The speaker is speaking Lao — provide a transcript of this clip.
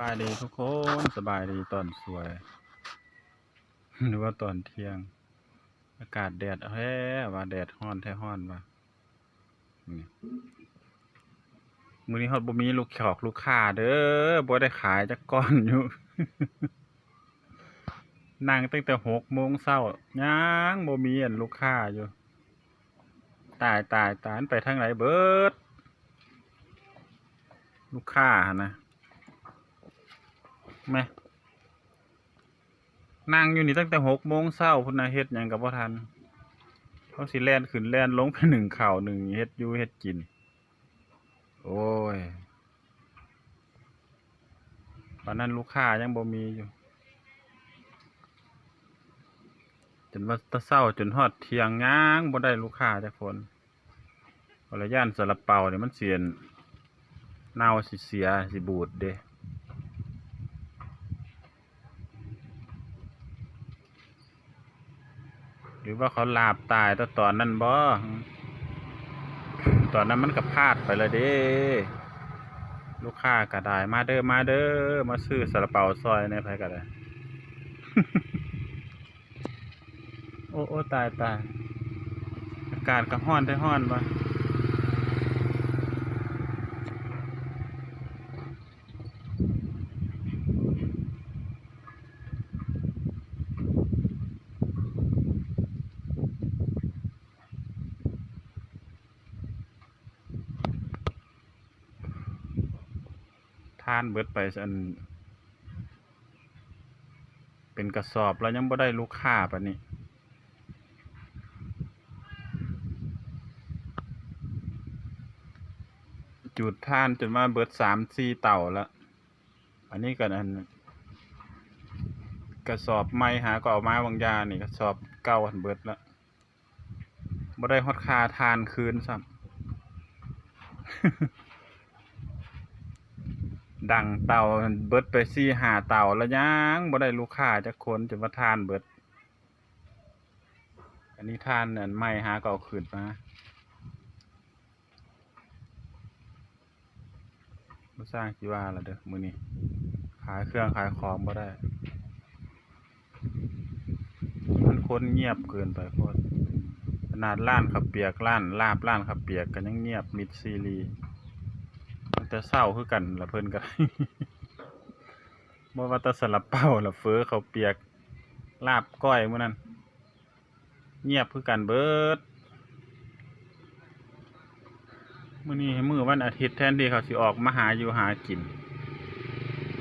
ສະບາຍດີທຸກຄົນ ສະບາຍດີຕອນສວຍ ຫຼືວ່າຕອນທ່ຽງ. ອາກາດແດດແທ້ວ່າ ແດດຮ້ອນແທ້ຮ້ອນວ່າ. ນີ້ ມື້ນີ້ຮອດບໍ່ມີລູກຂອກລູກຄ້າເດີ ບໍ່ໄດ້ຂາຍຈັກກ້ອນຢູ່. ນັ່ງຕັ້ງແຕ່ຫົກໂມງເຊົ້າ ຍັງບໍ່ມີອັນລູກຄ້າຢູ່. ຕາຍ ຕາຍ ຕາຍ ມັນໄປທາງໃດເບິດ ລູກຄ້າຫັ້ນນະ. ແມ ນັ່ງຢູ່ນີ້ຕັ້ງແຕ່ຫົກໂມງເຊົ້າພຸ້ນນະ ເຮັດຫຍັງກໍບໍ່ທັນ. ເຮົາຊິແລ່ນຂຶ້ນແລ່ນລົງໄປໜຶ້ງເຂົ້າ ໜຶ້ງເຮັດຢູ່ເຮັດກິນ. ໂອ້ຍ ປານນັ້ນລູກຄ້າຍັງບໍ່ມີຢູ່ ຈົນວ່າແຕ່ເຊົ້າຈົນຮອດທ່ຽງຍັງບໍ່ໄດ້ລູກຄ້າຈັກຄົນ. ກໍລະຢ້ານຊາລາເປົານີ້ມັນຊິເນົ່າຊິເສຍຊິບູດເດ້ ຫຼືວ່າເຂົາລາບຕາຍແຕ່ຕອນນັ້ນບໍ? ຕອນນັ້ນມັນກໍພາດໄປແລ້ວເດ້. ລູກຄ້າກໍໄດ້ ມາເດີ ມາເດີ ມາຊື້ຊາລາເປົາຊ່ອຍແດ່ ໃຜກໍໄດ້. ໂອ້ ໂອ້ ຕາຍ ຕາຍ ອາກາດກໍຮ້ອນແທ້ຮ້ອນວ່າ. ຖ່ານເບິດໄປ ອັນ ເປັນກະສອບແລ້ວ ຍັງບໍ່ໄດ້ລູກຄ້າປານນີ້. ຈູດຖ່ານຈົນວ່າເບິດສາມສີ່ເຕົາແລ້ວ. ອັນນີ້ກໍ ອັນ ກະສອບໃໝ່ຫາກໍເອົາມາບາງຢ່າງນີ້ ກະສອບເກົ່າຫັ້ນເບິດແລ້ວ. ບໍ່ໄດ້ຮອດຄ່າຖ່ານຄືນຊ້ຳ. ດັງເຕົາເບິດໄປສີ່ຫ້າເຕົາແລ້ວ ຍັງບໍ່ໄດ້ລູກຄ້າຈັກຄົນ ຈົນວ່າຖ່ານເບິດ. ອັນນີ້ຖ່ານອັນໃໝ່ຫາກໍເອົາຄືນມາ. ບໍ່ຊ່າງຊິວ່າລະເດີ ມື້ນີ້ຂາຍເຄື່ອງຂາຍຂອງບໍ່ໄດ້ ມັນຄົນງຽບເກີນໄປໂພດ. ຂະໜາດຮ້ານເຂົ້າປຽກ ຮ້ານລາບ ຮ້ານເຂົ້າປຽກກໍຍັງງຽບມິດຊີຣີ. ຕັ້ງແຕ່ເຊົ້າຄືກັນລະ ເພິ່ນກໍ ບໍ່ວ່າແຕ່ຊາລາເປົາລະ ເຝີ ເຂົ້າປຽກ ລາບ ກ້ອຍ ມື້ນັ້ນ ງຽບຄືກັນເບິດ. ມື້ນີ້ມື້ວັນອາທິດ ແທນທີ່ເຂົາຊິອອກມາຫາຢູ່ຫາກິນ